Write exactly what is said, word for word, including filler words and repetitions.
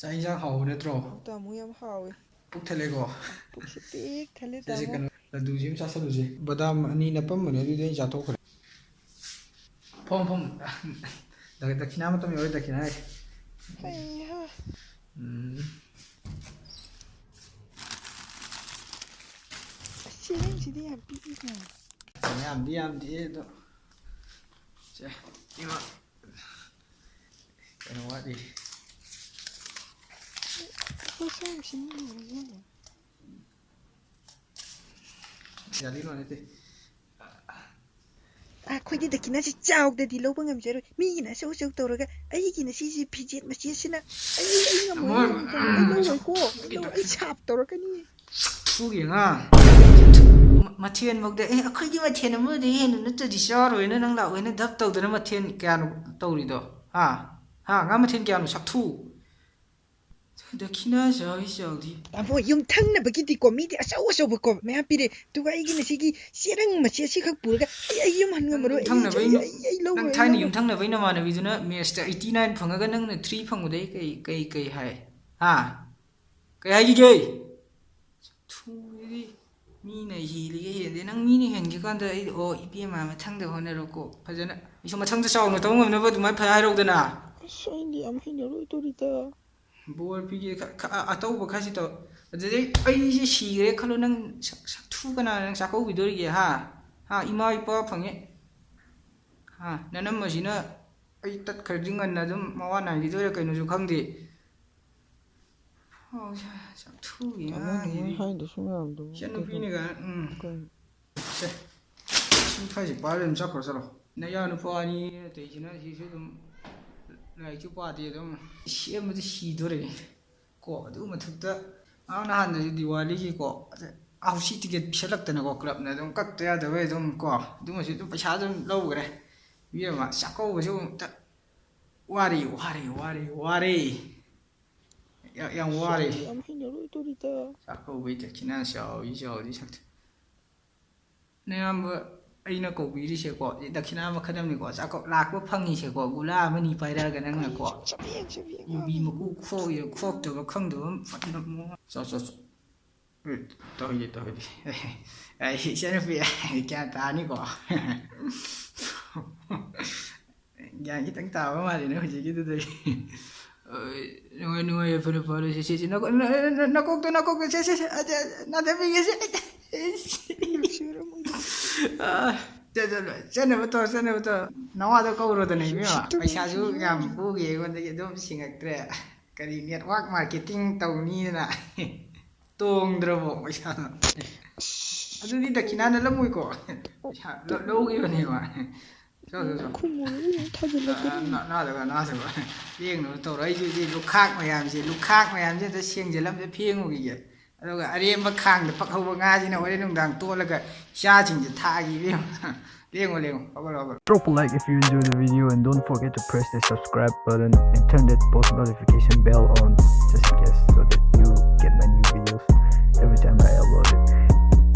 ꯆꯥꯛ ꯏꯟꯁꯥꯡ ꯍꯥꯎꯕ ꯅꯠꯇ꯭ꯔꯣ? ꯇꯥꯃꯣ ꯌꯥꯝ ꯍꯥꯎꯋꯦ꯫ ꯄꯨꯛ ꯊꯜꯂꯦꯀꯣ? ꯄꯨꯛꯁꯦ ꯄꯤꯛ ꯊꯜꯂꯦ, ꯁꯤꯁꯦ ꯇꯥꯃꯣ꯫ ꯀꯩꯅꯣ, ꯂꯗꯨꯁꯤ ꯑꯃ ꯆꯥꯁꯜꯂꯨꯁꯦ꯫ ꯕꯗꯥꯝ ꯑꯅꯤ ꯅꯞꯄꯝꯕꯅꯦ, ꯑꯗꯨꯗꯤ ꯑꯩ ꯆꯥꯊꯣꯛꯈ꯭ꯔꯦ꯫ ꯐꯝ, ꯐꯝ꯫ ꯗ-, ꯗꯈꯤꯅꯥ ꯃꯇꯝ ꯌꯧꯔꯦ, ꯗꯈꯤꯅꯥ ꯍꯥꯏ꯫ ꯍꯩꯍꯥ꯫ ꯎꯝ꯫ ꯑꯁ, ꯆꯦꯔꯪꯁꯤꯗꯤ ꯌꯥꯝ ꯄꯤꯛꯏꯅ꯫ ꯌꯥꯝꯗꯤ ꯌꯥꯝꯗꯦ ꯑꯗꯣ꯫ ꯁꯦ, ꯏꯃꯥ꯫ ꯀꯩꯅꯣ ꯋꯥꯠꯂꯤ꯫ ꯄꯩꯁꯥ ꯌꯥꯝ ꯁꯤꯖꯤꯟꯅꯕ ꯌꯥꯗꯦ꯫ ꯌꯥꯗꯤ ꯂꯣꯏ ꯅꯠꯇꯦ꯫ ꯑꯩꯈꯣꯏꯗꯤ ꯗꯈꯤꯅꯥꯁꯤ ꯆꯥꯎꯗꯗꯤ ꯂꯧꯕ ꯉꯝꯖꯔꯣꯏ꯫ ꯃꯤꯒꯤꯅ ꯑꯆꯧ ꯑꯆꯧ ꯇꯧꯔꯒ ꯑꯩꯒꯤꯅ ꯁꯤꯁꯤ ꯐꯤꯖꯦꯠ ꯃꯆꯦꯠꯁꯤꯅ ꯑꯩ, ꯑꯩ ꯉꯝꯃꯣꯏ, ꯑꯃꯣꯏ, ꯑꯩ ꯉꯝꯃꯣꯏ, ꯑꯩ ꯂꯧꯔꯣꯏꯀꯣ, ꯑꯩ ꯂꯧ-, ꯑꯩ ꯁꯥꯞ ꯇꯧꯔꯛꯀꯅꯤ꯫ ꯐꯨꯒꯤ ꯉꯥ꯫ ꯃ-, ꯃꯊꯦꯜ ꯃꯛꯇ, ꯑꯦ, ꯑꯩꯈꯣꯏꯒꯤ ꯃꯊꯦꯜ ꯑꯃꯗꯒꯤ ꯍꯦꯟꯅ ꯅꯠꯇ꯭ꯔꯗꯤ ꯆꯥꯔꯣꯏꯅ ꯅꯪ ꯂꯥꯛꯑꯣꯏꯅ ꯙꯞ ꯇꯧꯗꯅ ꯃꯊꯦꯜ ꯀꯌꯥꯅꯣ ꯇꯧꯔꯤꯗꯣ? ꯍꯥ? ꯍꯥ? ꯉꯥ ꯃꯊꯦꯜ ꯀꯌꯥꯅꯣ? ꯁꯛꯊꯨ꯫ ꯗꯈꯤꯅꯥ ꯆꯥꯎꯏ ꯆꯥꯎꯗꯤ꯫ ꯇꯥꯃꯣ, ꯌꯨꯝꯊꯪꯅꯕꯒꯤꯗꯤꯀꯣ, ꯃꯤꯗꯤ ꯑꯆꯧ ꯑꯆꯧꯕꯀꯣ ꯃꯌꯥꯝ ꯄꯤꯔꯦ, ꯑꯗꯨꯒ ꯑꯩꯒꯤꯅ ꯁꯤꯒꯤ ꯆꯦꯔꯪ ꯃꯆꯦꯠ ꯑꯁꯤꯈꯛ ꯄꯨꯔꯒ ꯑꯩ, ꯑꯩ ꯌꯨꯝ ꯍꯟ ꯉꯝꯃꯔꯣꯏ, ꯑꯩ, ꯌꯨꯝꯊꯪꯅꯕꯩ ꯑꯩ, ꯅꯨ-, ꯑꯩ, ꯑꯩ ꯅꯪ ꯂꯧꯔꯣꯏ, ꯑꯩ ꯊꯥꯏꯅ ꯂꯧꯔꯣꯏ꯫ ꯌꯨꯝꯊꯪꯅꯕꯩ ꯅꯃꯥꯟꯅꯕꯤꯗꯨꯅ ꯃꯦꯠꯁꯇ eighty nine ꯐꯪꯉꯒ ꯅꯪꯅ three ꯐꯪꯕꯗꯩ ꯀꯩ, ꯀꯩ, ꯀꯩ ꯍꯥꯏ? ꯍꯥ? ꯀꯩ ꯍꯥꯏꯈꯤꯒꯦ? ꯊꯨꯔꯤ꯫ ꯃꯤꯅ ꯍꯦꯜꯂꯤꯒ ꯍꯦꯟꯗꯦ꯫ ꯅꯪ ꯃꯤꯅ ꯍꯦꯟꯒꯦ ꯀꯥꯟꯗ ꯑꯩ, ꯑꯣ, ꯏꯕꯦꯝꯃ, ꯃꯊꯪꯗ ꯍꯣꯠꯅꯔꯣꯀꯣ꯫ ꯐꯖꯅ꯫ ꯑꯩꯁꯨ ꯃꯊꯪꯗ ꯆꯥꯎꯅ ꯇꯧ ꯉꯝꯅꯕ ꯑꯗꯨꯃꯥꯏꯅ ꯐꯖ ꯍꯥꯏꯔꯧꯗꯅ꯫ ꯑꯁ, ꯑꯩꯗꯤ ꯌꯥꯝ ꯍꯩꯅꯔꯣꯏꯗꯧꯔꯤꯗ꯫ ꯕꯣꯔ ꯄꯤꯒꯦ ꯈ-, ꯈ-, ꯑꯇꯧꯕ ꯈꯔꯁꯤ ꯇꯧ꯫ ꯑꯗꯨꯗꯩ ꯑꯩꯁꯦ ꯁꯤꯈ꯭ꯔꯦ ꯈꯜꯂꯣ, ꯅꯪ ꯁꯛ-, ꯁꯛꯊꯨ ꯀꯅꯥꯅ ꯅꯪ ꯆꯥꯛꯀꯧꯕꯤꯗꯣꯔꯤꯒꯦ, ꯍꯥ? ꯍꯥ? ꯏꯃꯥ ꯏꯄꯥ ꯐꯪꯉꯦ꯫ ꯍꯥ? ꯅꯅꯝꯃꯁꯤꯅ ꯑꯩ ꯇꯠꯈ꯭ꯔꯗꯤ ꯉꯟꯅ ꯑꯗꯨꯝ ꯃꯋꯥ ꯅꯥꯏꯈꯤꯗꯣꯏꯔꯥ ꯀꯩꯅꯣꯁꯨ ꯈꯪꯗꯦ꯫ ꯑꯣ, ꯁꯛꯊꯨꯒꯤ ꯇꯥꯃꯣꯅ ꯉꯥꯡꯁꯤꯗꯤ꯫ ꯍꯥꯏꯗꯣꯏꯁꯨ ꯃꯌꯥꯝꯗꯨꯕꯨ ꯏꯆꯟ ꯅꯨꯄꯤꯅ ꯀꯩꯅꯣ? ꯀꯥꯏꯅ, ꯎꯝ꯫ ꯀꯩꯅꯣ? ꯁꯦ, ꯁꯤ ꯊꯥꯏꯁꯦ ꯄꯥꯏꯔ ꯑꯗꯨꯝ ꯆꯠꯈ꯭ꯔꯣ, ꯆꯠꯂꯣ꯫ ꯅꯌꯥ ꯅꯨꯄꯥ ꯑꯅꯤ ꯑꯇꯩꯁꯤꯅ ꯁꯤꯁꯨ ꯑꯗꯨꯝ ꯂꯥꯏꯔꯤꯛꯁꯨ ꯄꯥꯗꯦ, ꯑꯗꯨꯝ ꯁꯦꯝꯕꯗ ꯁꯤꯗꯣꯔꯦ꯫ ꯀꯣ, ꯑꯗꯨ ꯃꯊꯛꯇ ꯉꯔꯥꯡ ꯅꯍꯥꯟꯗꯁꯨ ꯗꯤꯋꯥꯂꯤꯒꯤꯀꯣ, ꯑꯗ ꯍꯥꯎꯁꯤ ꯇꯤꯀꯦꯠ ꯄꯤꯁꯜꯂꯛꯇꯅꯀꯣ, ꯀ꯭ꯂꯕꯅ ꯑꯗꯨꯝ ꯀꯛꯇ ꯌꯥꯗꯕꯩ ꯑꯗꯨꯝ ꯀꯣ, ꯑꯗꯨꯃꯁꯨ ꯑꯗꯨꯝ ꯄꯩꯁꯥ ꯑꯗꯨꯝ ꯂꯧꯈ꯭ꯔꯦ꯫ ꯏꯕꯦꯝꯃ, ꯆꯥꯛꯀꯧꯕꯁꯨ ꯑꯃꯨꯛꯇ ꯋꯥꯔꯦ, ꯋꯥꯔꯦ, ꯋꯥꯔꯦ, ꯋꯥꯔꯦ꯫ ꯌꯥ-, ꯌꯥꯝ ꯋꯥꯔꯦ꯫ ꯌꯥꯝ ꯍꯩꯅꯔꯣꯏꯗꯧꯔꯤꯗ꯫ ꯆꯥꯛꯀꯧꯕꯩ ꯗꯈꯤꯅꯥ ꯆꯥꯎꯏ, ꯆꯥꯎꯗꯤ ꯁꯛꯇ-, ꯅꯌꯥꯝꯕ ꯑꯩꯅ ꯀꯧꯕꯤꯔꯤꯁꯦꯀꯣ, ꯗꯈꯤꯅꯥ ꯃꯈꯜ ꯑꯃꯅꯤꯀꯣ꯫ ꯆꯥꯛꯀꯧ ꯂꯥꯛꯄ ꯐꯪꯉꯤꯁꯦꯀꯣ, ꯒꯨꯂꯥ ꯑꯃꯅꯤ ꯄꯥꯏꯔꯛꯑꯒ ꯅꯪꯅꯀꯣ꯫ ꯌꯨꯕꯤ ꯃꯀꯨ ꯈꯣꯛꯏꯔ ꯈꯣꯛꯇꯕ ꯈꯪꯗꯕ ꯑꯃ ꯐꯠꯅ ꯑꯃꯨꯛ꯫ ꯆꯣ, ꯆꯣ, ꯆꯣ꯫ ꯎꯝ, ꯇꯧꯍꯩꯗꯦ, ꯇꯧꯍꯩꯗꯦ꯫ ꯑꯩ ꯏꯆꯟꯅꯨꯄꯤ, ꯒ꯭ꯌꯥꯟ ꯇꯥꯅꯤꯀꯣ꯫ ꯒ꯭ꯌꯥꯟ ꯈꯤꯇꯪ ꯇꯥꯕ ꯃꯥꯜꯂꯤꯅꯦ ꯍꯧꯖꯤꯛꯀꯤꯗꯨꯗꯒꯤ꯫ ꯑ, ꯅꯨꯡꯉꯥꯏ, ꯅꯨꯡꯉꯥꯏ, ꯐꯔꯦ, ꯐꯔꯦ, ꯁꯦ, ꯁꯦ, ꯁꯦ, ꯅꯀꯣꯛ-, ꯅ-, ꯅ-, ꯅꯀꯣꯛꯇꯣ, ꯅꯀꯣꯛꯇꯣ, ꯁꯦ, ꯁꯦ, ꯁꯦ, ꯑ, ꯅꯥꯟꯊꯕꯤꯒꯦ, ꯁꯦ, ꯁꯦ꯫ ꯑ, ꯆꯠ-, ꯆꯠ-, ꯆꯠꯅꯕ ꯇꯧꯔꯣ, ꯆꯠꯅꯕ ꯇꯧꯔꯣ꯫ ꯅꯋꯥꯗꯣ ꯀꯧꯔꯣꯗꯅ, ꯏꯕꯦꯝꯃ꯫ ꯄꯩꯁꯥꯁꯨ ꯌꯥꯝ ꯄꯨꯒꯦ ꯑꯩꯉꯣꯟꯗꯒꯤ, ꯑꯗꯨꯝ ꯁꯤꯡꯉꯛꯇ꯭ꯔꯦ꯫ ꯀꯔꯤ network marketing ꯇꯧꯅꯤꯅ ꯇꯣꯡꯗ꯭ꯔꯕꯣ ꯄꯩꯁꯥꯗꯣ? ꯑꯗꯨꯗꯤ ꯗꯈꯤꯅꯥ ꯅꯠꯂꯝꯃꯣꯏꯀꯣ? ꯄꯩꯁꯥ ꯂꯧ-, ꯂꯧꯈꯤꯕꯅꯦꯕ꯫ ꯆꯣ, ꯆꯣ, ꯆꯣ꯫ ꯈꯨꯝꯃꯨꯔꯗꯤ ꯑꯗꯨꯝ ꯊꯥꯖꯤꯜꯂꯛꯀꯅꯤ꯫ ꯑ, ꯑ, ꯅ-, ꯅꯥꯗꯕ, ꯅꯥꯗꯕ꯫ ꯂꯦꯡꯅꯕ ꯇꯧꯔꯣ꯫ ꯑꯩꯁꯨ ꯁꯤ ꯂꯨꯈꯥꯛ ꯃꯌꯥꯝꯁꯦ, ꯂꯨꯈꯥꯛ ꯃꯌꯥꯝꯁꯦ ꯑꯝꯇ ꯁꯦꯡꯖꯤꯜꯂꯝꯗ ꯐꯦꯡꯉꯨꯈꯤꯒꯦ꯫ ꯑꯗꯨꯒ ꯑꯔꯦꯝꯕ ꯈꯥꯡꯗ ꯄꯛꯍꯧꯕ ꯉꯥꯁꯤꯅ ꯍꯣꯔꯦꯟ ꯅꯨꯡꯗꯥꯡ ꯇꯣꯠꯂꯒ ꯏꯆꯥꯁꯤꯡꯁꯦ ꯊꯥꯛꯑꯒꯦ, ꯏꯕꯦꯝꯃ꯫ ꯂꯦꯡꯉꯣ, ꯂꯦꯡꯉꯣ꯫ ꯍꯧꯒꯠꯂꯣ, ꯍꯧꯒꯠꯂꯣ꯫ Drop a like if you enjoy the video and don't forget to press the subscribe button and turn that post notification bell on just in case so that you get my new videos every time I upload.